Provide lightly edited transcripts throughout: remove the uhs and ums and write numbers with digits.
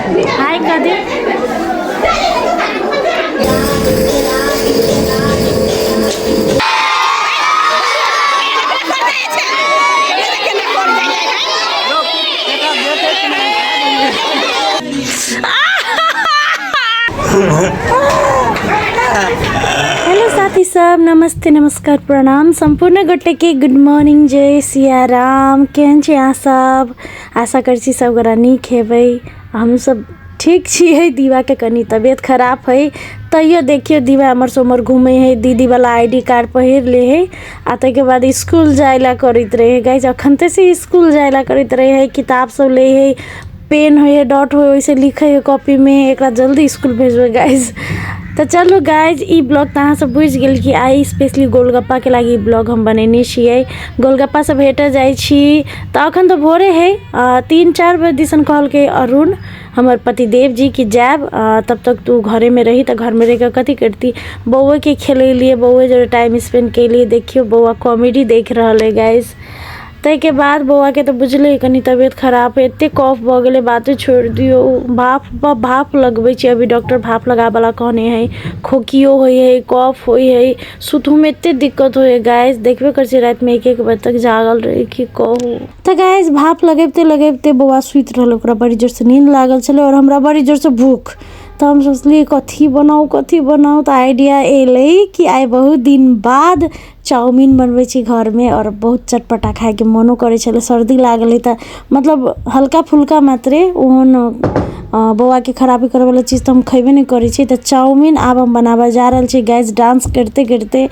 हाय कह दे। हेलो साथी सब, नमस्ते, नमस्कार, प्रणाम सम्पूर्ण गोटे के। गुड मॉर्निंग, जय सिया राम। केहन छी अहाँ सब? आशा करै छी सब गोरा नीक हेबै। हम सब ठीक छियै। दीवाके कनि तबियत खराब है, तैयो देखियौ दीवा एम्हर से ओम्हर घूमै है। दीदी वाला आईडी कार्ड पहिर ले है आ ताहिके बाद स्कूल जाय ला करैत रहे। गाइस, अखनते से स्कूल जाय ला करैत रहे है। किताब सब ले है, पेन होइ है, डॉट होइ, ओहिसँ लिखै है कॉपीमे। एकरा जल्दी स्कूल भेजबै गाइज। तऽ चलू गाइज, ई ब्लॉग तऽ अहाँ सब बुझि गेल कि आइ स्पेशली गोलगप्पाके लागि ई ब्लॉग हम बनेने छियै। गोलगप्पा सब भेटऽ जाइ छी तऽ अखन तऽ भोरे है, 3-4 बजे दिसन कहलकै अरुण, हमर पतिदेव जी, कि जायब, तब तक तू घरेमे रही। तऽ घरमे रहिकऽ कथी करती? बौओके खेलेलियै, बौए जोरे टाइम स्पेंड केलियै। देखियौ, बौआ कॉमेडी देख रहल है गाइज। ताहिके बाद बौआके तऽ बुझले कनि तबियत खराब हइ, एतेक कफ भऽ गेलै, बाते छोड़ि दियौ। भाफ भाफ लगबै छै अभी, डॉक्टर भाफ लगाबऽ कहने हइ। खोकियो होइ हइ, कफ होइ हइ, सुतहोमे एतेक दिक्कत होइ हइ गाइस। देखबे करै छियै, रातिमे 1-1 बजे तक जागल रहै, की कहू। तऽ गाइस, भाफ लगबिते लगबिते बौआ सुति रहल, ओकरा बड़ी जोरसँ नींद लागल छलै आओर हमरा बड़ी जोरसँ भूख। तऽ हम सोचलियै कथी बनाउ, कथी बनाउ? तऽ आइडिया एलै कि आइ बहुत दिन बाद चाउमीन बनबै छी घरमे आओर बहुत चटपटा खाइके मोनो करै छलै। सर्दी लागल हइ तऽ मतलब हल्का फुल्का मात्रे, ओहन बौआके खराबी करैवला चीज तऽ हम खयबे नहि करै छी। तऽ चाउमीन आब हम बनाबऽ जा रहल छी गाइस। डांस करिते करिते,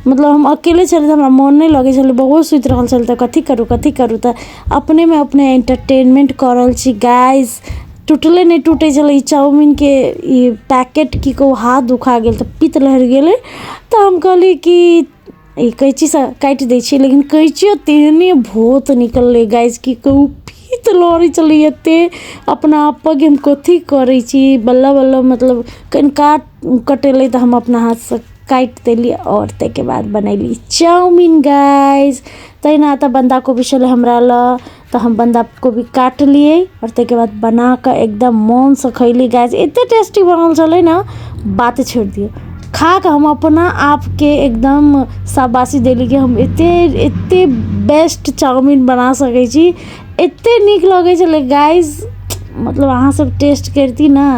मतलब हम अकेले छलियै तऽ हमरा मोन नहि लगै छलै, बौओ सुति रहल छलै, तऽ कथी करू, कथी करू? तऽ अपनेमे अपने एंटरटेनमेंट कऽ रहल छी गाइस। टुटले नहि टूटै छलै ई चाउमीनके ई पैकेट, की कहू, हाथ दुखा गेल तऽ पित्त लहरि गेलै। तऽ हम कहलियै कि ई कैंचीसँ काटि दै छियै, लेकिन कैंचियो तेहने भोथ निकललै गाइस, की कहू, पित्त लहरै छलै एते अपना आपपर कि हम कथी करै छी। बल्ला बल्ला मतलब कनि काट कटेलै तऽ हम अपना हाथसँ काटि देलियै आओर ताहिके बाद बनेली चाउमीन गाइस। तहिना तऽ बन्धा कोबी छलै हमरा लग, तऽ हम बन्धा कोबी काटलियै आओर ताहिके बाद बनाकऽ एकदम मोनसँ खयली गाइस। एते टेस्टी बनल छलै ने, बाते छोड़ि दियौ। खा कऽ हम अपना आपके एकदम शाबाशी देली कि हम एते एते बेस्ट चाउमीन बना सकै छी। एते नीक लगै छलै गाइस, मतलब अहाँ सब टेस्ट करती ने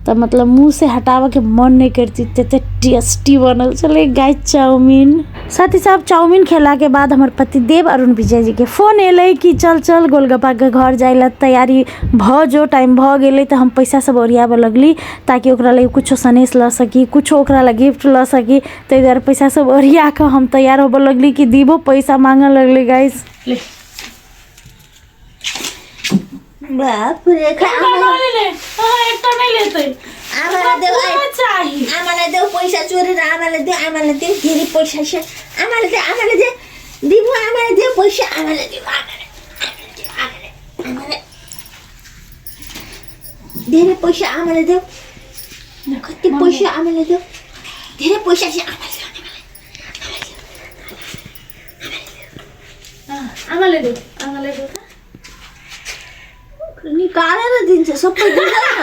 तऽ मतलब मुँहसँ हटाबऽके मन नहि करती, तते टेस्टी बनल छलै गाइस चाउमीन। साथ ही साथ चाउमीन खेलाके बाद हमर पतिदेव अरुण विजय जीके फोन एलै कि चल चल, गोलगप्पाके घर जाइ लए तैयारी भऽ जो, टाइम भऽ गेलै। तऽ हम पैसा सब ओरियाबऽ लगली ताकि ओकरा लए कुछो सनेस लऽ सकी, कुछो ओकरा लए गिफ्ट लऽ सकी। ताहि दुआरे पैसा सब ओरिया कऽ हम तैयार होबऽ लगली कि दीबो पैसा माँगऽ लगलै गाइस। बाप रे, खै आमालाई। एकटा नहि लेतै। आमालाई देऊ ऐ। पूरा चाही। आमालाई देऊ, पैसा चोरेर आमालाई देऊ, आमालाई देऊ, धेरै पैसा छ, आमालाई देऊ, आमालाई देऊ, दिबु, आमालाई देऊ पैसा, आमालाई देऊ, आमालाई, आमालाई देऊ, आमालाई, आमालाई धेरै पैसा, आमालाई देऊ, कति पैसा, आमालाई देऊ, धेरै पैसा छ, आमालाई देऊ, आमालाई। आमाले देऊ, आमाले देऊ त। निकालेर दिन्छ, सबै दिँदैन।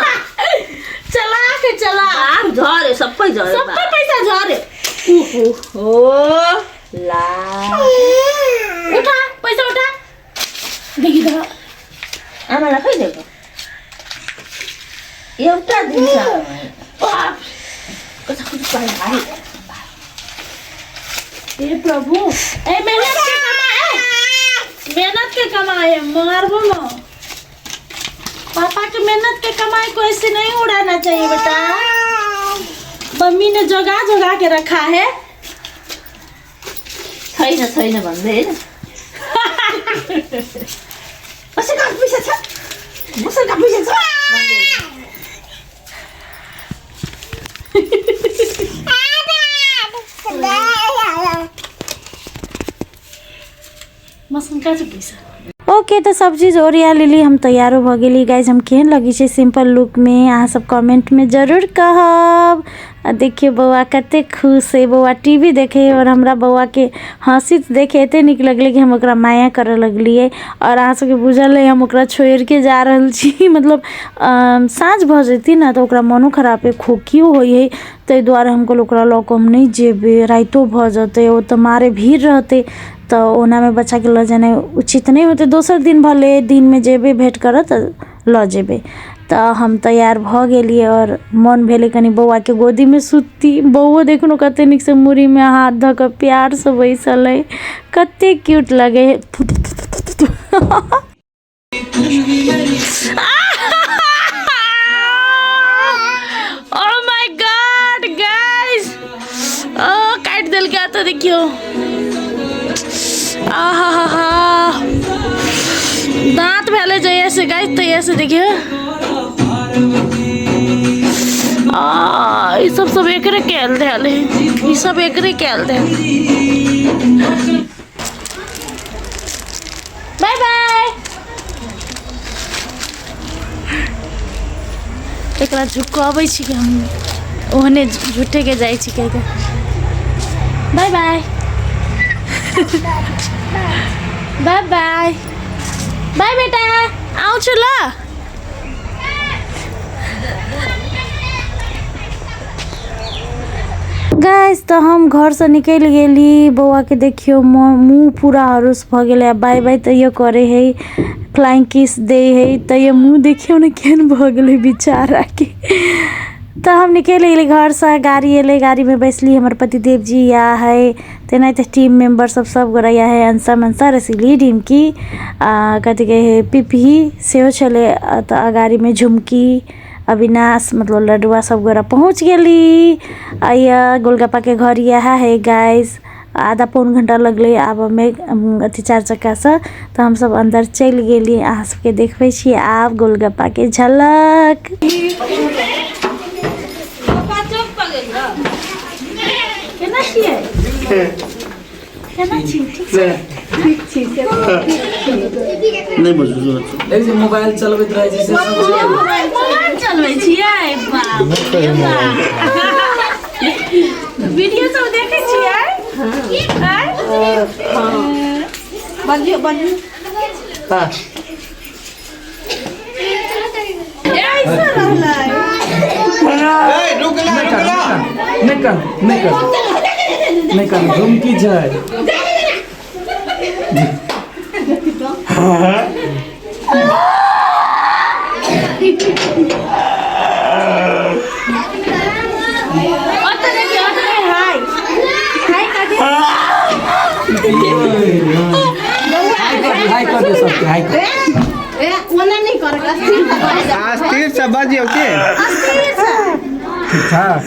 चलाक चला। बाप, झऱ्यो, सबै झऱ्यो। सबै पैसा झऱ्यो। हो ला। उठा, पैसा उठा, देखि त। आमालाई खै दिएको? एउटा दिन्छ। बाप। कता कता पायो भाइ। हे प्रभु, ए मेहनत के कमाए, मेहनत के कमाए, मारबो न। पापा के मेहनत के कमाई को ऐसे नहीं उड़ाना चाहिए बेटा। मम्मी ने जगा जगा के रखा है। छैन छैन भन्दै होइन, मसँग पैसा छ, मसँग पैसा छ भन्दै। मसँग कहाँ छ पैसा? ओके तऽ सब चीज ओरिया लेली, हम तैयारो भऽ गेली। गाइज हम केहन लगै छै सिम्पल लुकमे, अहाँ सब कमेंटमे जरूर कहब। आ देखियौ बौआ कते खुश है, बौआ टीवी देखे है और हमरा बौआ के हँसी देखे एते नीक लगलै कि हम ओकरा माया करऽ लगलियै। और अहाँ सबके बुझल है हम ओकरा छोड़िके जा रहल छी, मतलब साँझ भऽ जेतै ने तऽ ओकरा मनो खराब है, खोखियो होइ है, ताहि दुआरे हम कहलहुँ ओकरा लऽ कऽ हम नहि जेबै, रातिओ भऽ जेतै, ओतऽ मारे भीड़ रहतै, तऽ ओनामे बच्चाके लऽ जेनाइ उचित नहि होतै। दोसर दिन भले दिनमे जेबै भेँट करऽ तऽ लऽ जेबै। तऽ हम तैयार भऽ गेलियै आओर मोन भेलै कनि बौआके गोदीमे सुतती। बौओ देखू ने कते नीकसँ मूड़ीमे हाथ धऽ कऽ प्यारसँ बैसल अइ, कते क्यूट लगै हइ। ओ my God guys, ओ काटि देलकै तऽ देखियौ, आहा हा हा दांत भेलै जहिया से गाइस तहिया से देखियौ। आ ई सब सब एकरे कैल धैल है, ई सब एकरे कैल धैल। बाय बाय। एकरा झुकबै छी कि हम ओहने झूठेके जाइ छी कहि कऽ। बाय बाय बाय बाय बाय बेटा, आउँछु ल। गाइस तऽ हम घरसँ निकलि गेली। बौआके देखियौ मुँह पूरा हरुस भऽ गेलै, आ बाय बाय तैयो करै है, फ्लाइंग किस दै है, तैयो मुँह देखियौ ने केहन भऽ गेलै बेचाराके। तऽ हम निकलि गेली घरसँ, गाड़ी एलै, गाड़ीमे बैसली, हमर पतिदेव जी या है, तेनाहिते टीम मेम्बर सब सब गोरा या है, अंसा मनसा रसीली ढिमकी कथी कहै है पिपही सेहो छलै। तऽ गाड़ीमे झुमकी अविनाश मतलब लडुआ सब गोरा पहुँच गेली। आ यह गोलगप्पाके घर इएह है गाइस। आधा पौन घंटा लगलै आबऽमे अथी चारि चक्कासँ, तऽ हमसब अन्दर चलि गेली। अहाँ सबके देखबै छी आब गोलगप्पाके झलक। केना छियै, केना छी? ठीक छी? नहि बुझलहुँ। एक जे मोबाइल चलबैत रहै छै से सब छै। मोबाइल चलबै छियै? बाप रे बाप। वीडियो सब देखै छियै? आँय? बजियो बजियो। हाँ। ऐसा रहलै। ए, रुक ना, रुक ना। नहि कर, नहि कर, नहि कर, झुमकी छै। ओतऽ देखियौ, ओतऽ हाय हाय काकी। हाय कर, हाय कर दे सबके, हाय कर। ए ओना नहीं करे, स्थिर से करे। आ, स्थिर से बजियौ के। स्थिर से। ठीक ठाक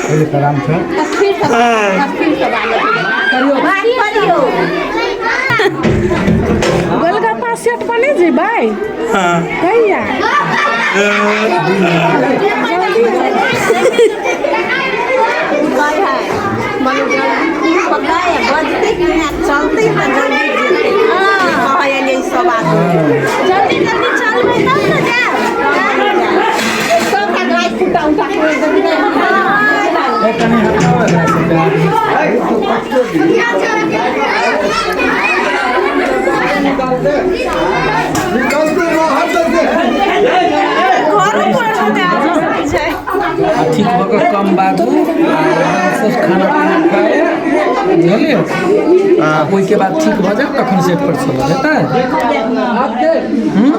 पहिले आराम छै। स्थिर से, स्थिर से बात करियो। गोलगप्पा सेट पर नहि जेबै? कहिया? बजते कि ना चलते ना, जल्दी जल्दी कहै सब आदमी। जल्दी जल्दी चलबै तब ने जायब। सबटा गाय खुटा उठा के ए कनि हटाओ एकरा सबके आदमी। आ ठीक भऽ कऽ कम बाजू आ आरामसँ खाना पीना खाए, बुझलियै? आ ओहिके बाद ठीक भऽ जायब तखन सेट पर चलल हेतै। हूँ?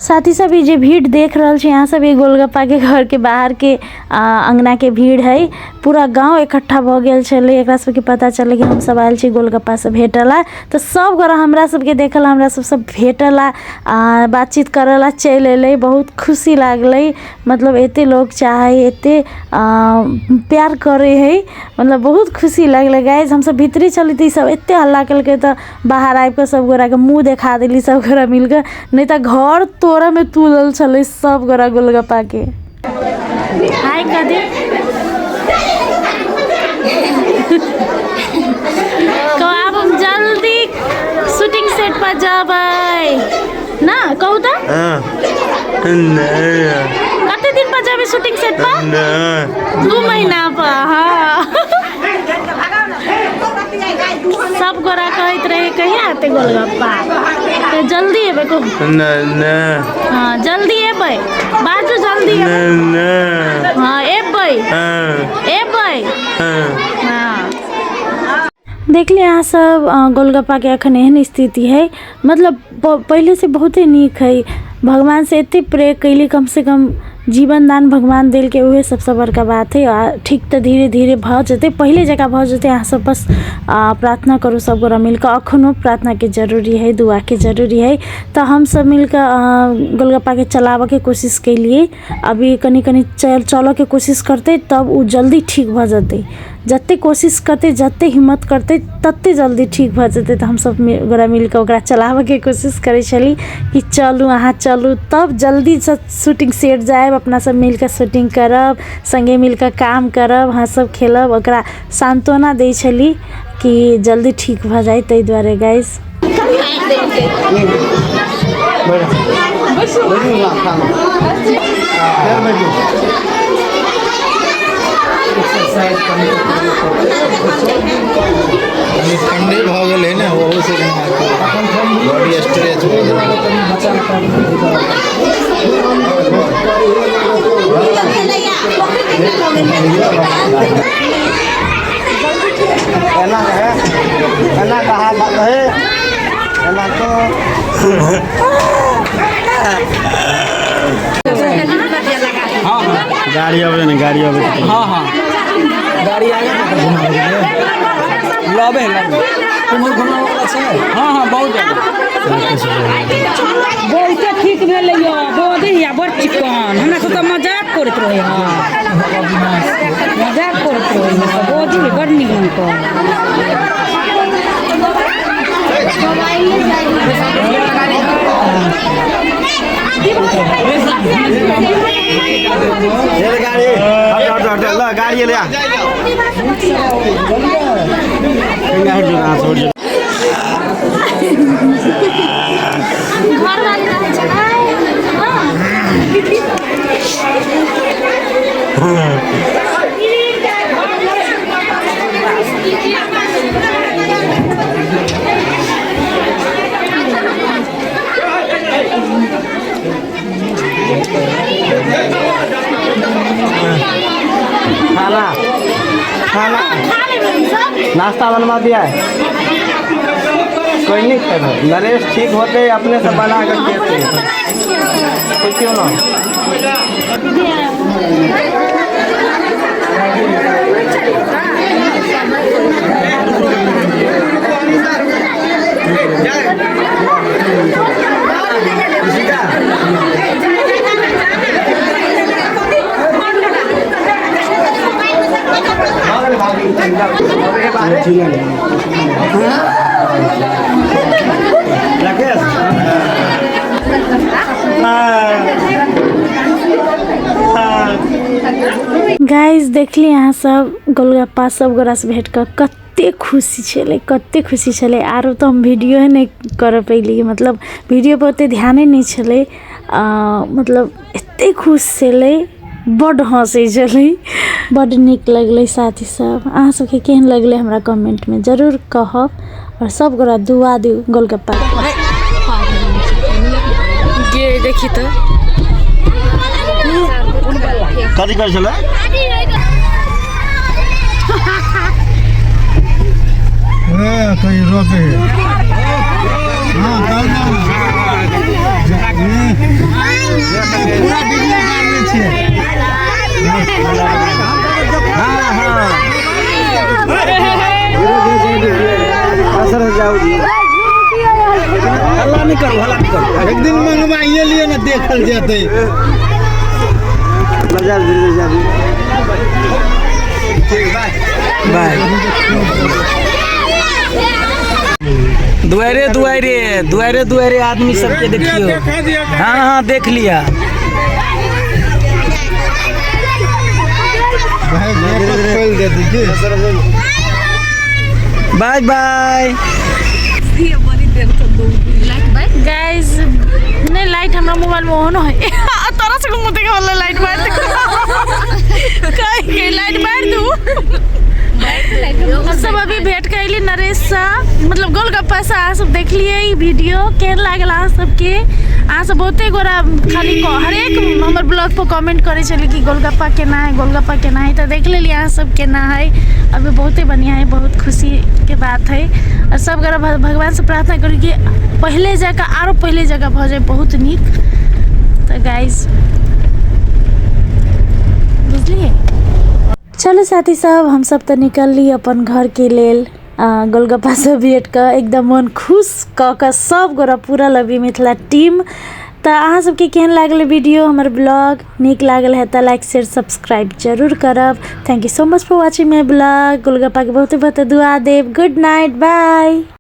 साथी सब, ई जे भीड़ देख रहल छी अहाँ सब, ई गोलगप्पा के घर के बाहर के अंगना के भीड़ है। पूरा गाँव इकट्ठा भऽ गेल छलै। एकरा सबके पता चललै कि हमसब आयल छी गोलगप्पासँ भेटला, तऽ सब गोरा हमरा सबके देखल, हमरा सबसँ भेटला आ बातचीत करला चलि अयलै। बहुत खुशी लागलै, मतलब एते लोग चाहे एते प्यार करे है, मतलब बहुत खुशी लागलै गाइज। हमसब भीतरे छली तऽ ईसब एते हल्ला केलकै तऽ बाहर आबिकऽ सब गोराके मुँह देखा देली सब गोरा मिलकऽ, नहि तऽ घर तोड़ऽमे तुलल छलै सब गोरा गोलगप्पाके। हाय कह दे। कहू आब हम जल्दी शूटिंग सेट पर जबै ना, कहू तऽ कते दिन पर जेबै शूटिंग सेट पर? 2 महीना पर। हाँ, सब गोरा कहैत रहे कहिया आते गोलगप्पा, तऽ जल्दी एबै कहू। हाँ जल्दी एबै, बाजू जल्दी एबै। हाँ एबै एबै। हाँ देखली अहाँ सब गोलगप्पा के अखन एहन स्थिति है, मतलब पहले से बहुते नीक है। भगवान से एते प्रे कैली, कम से कम जीवन दान भगवान दिल के, उहे सबसे बड़का बात है। आ ठीक तऽ धीरे धीरे भऽ जेतै, पहिले जकाँ भऽ जेतै। अहाँ सब बस प्रार्थना करू सब गोरा मिलकऽ, अखनो प्रार्थना के जरूरी है, दुआ के जरूरी है। तऽ हम सब मिलकऽ गोलगप्पा के चलाबऽ के कोशिश केलिए, अभी कनी कनी चलऽ के कोशिश करतै तब उ जल्दी ठीक भऽ जेतै। जते कोशिश करतै, जते हिम्मत करतै तते जल्दी ठीक भऽ जेतै। तऽ हमसब गोरा मिलकऽ ओकरा चलाबऽके कोशिश करै छली कि चलू अहाँ चलू, तब जल्दीसँ शूटिंग सेट जायब, अपना सब मिलकऽ शूटिंग करब, सङ्गे मिलकऽ काम करब, हँसब खेलब। ओकरा सान्त्वना दै छली कि जल्दी ठीक भऽ जाइ, ताहि दुआरे गाइस। ठंडे भऽ गेलै ने, ओहो से बॉडी स्ट्रेच भऽ गेलै। एना है, एना कहा है, एना तो गाड़ी अबै ने, गाड़ी अबै। हाँ हाँ गाड़ी आगे लबे लबे तुम्हार घुमाबऽ छै। हाँ हाँ बहुत ज्यादा बहुते ठीक भेलै यौ, बजै या बड़ चिकन। हमरा सब तऽ मजाक करैत रहै हँ, मजाक करैत रहै हँ, बजै बड़ निमन कऽ। गाड़ी हट हट हट, ल गाड़ी ले आ। घरवाली रहै छै। खाना खाना नाश्ता बनवा दिया है, कोई नहीं खेबे। नरेश ठीक होते अपने से बना कर खेते, क्यों ना। गाइस देखली अहाँ सब गोलगप्पा सब गोरा से भेट कऽ कते खुशी छलै, कते खुशी छलै। आरो तऽ हम वीडियो नहि करऽ पैली, मतलब वीडियो पर ओते ध्याने नहि छलै। मतलब एते खुश छलै, बड्ड हँसै छलै, बड्ड नीक लगलै। साथी सब अहाँ सबके केहन लगलै हमरा कमेंटमे जरूर कहब, और सब गोरा दुआ दियौ गोलगप्पा। गे देखी तऽ कथी करै छलै? कहीं रोपे है। हाँ पूरा वीडियो मारने छियै। हाँ हाँ धीरे धीरे धीरे असर जाओ जी। हल्ला नहीं करू, हल्ला नहीं करू। एक दिन मंगवाइए लिए ना, देखल जेतै। मजा धीरे धीरे ठीक, बाय बाय। दुआरे दुआरे दुआरे दुआरे आदमी सबके देखियो। हाँ हाँ देख लिया। खोल देती की। Bye bye. Guys नहीं लाइट हमरा मोबाइल में ऑन है, तोरा से मुंह देखे वाला लाइट मार दे, कह के लाइट मार दू। हम सब अभी भेंट कैली नरेश सा, मतलब गोलगप्पा सा। अहाँ सब देखलिए ई वीडियो केहन लागल अहाँ सबके? अहाँ सब बहुते गोरा खाली हरेक हमर ब्लॉग पर कमेंट करे छलै कि गोलगप्पा केना है, गोलगप्पा केना है। तऽ देख लेलिए अहाँ सब केना है। अभी बहुते बढ़िया है, बहुत खुशी के बात है। और सब गोरा भगवान से प्रार्थना करू कि पहले जगह आरो पहले जगह भऽ जाए, बहुत नीक। तऽ गाइस बुझलिए। चलो साथी सब, हम सब तऽ निकलली अपन घर के लेल। गोलगप्पा सब भेट कऽ एकदम मन खुश कऽ कऽ सब गोरा पूरा लवी मिथिला टीम। तऽ अहाँ सबके केहन लागल वीडियो, हमर ब्लॉग नीक लागल है तऽ लाइक शेयर सब्सक्राइब जरूर करब। Thank you so much for watching my blog. Golgappa के बहुते बहुते दुआ देब। Good night, bye.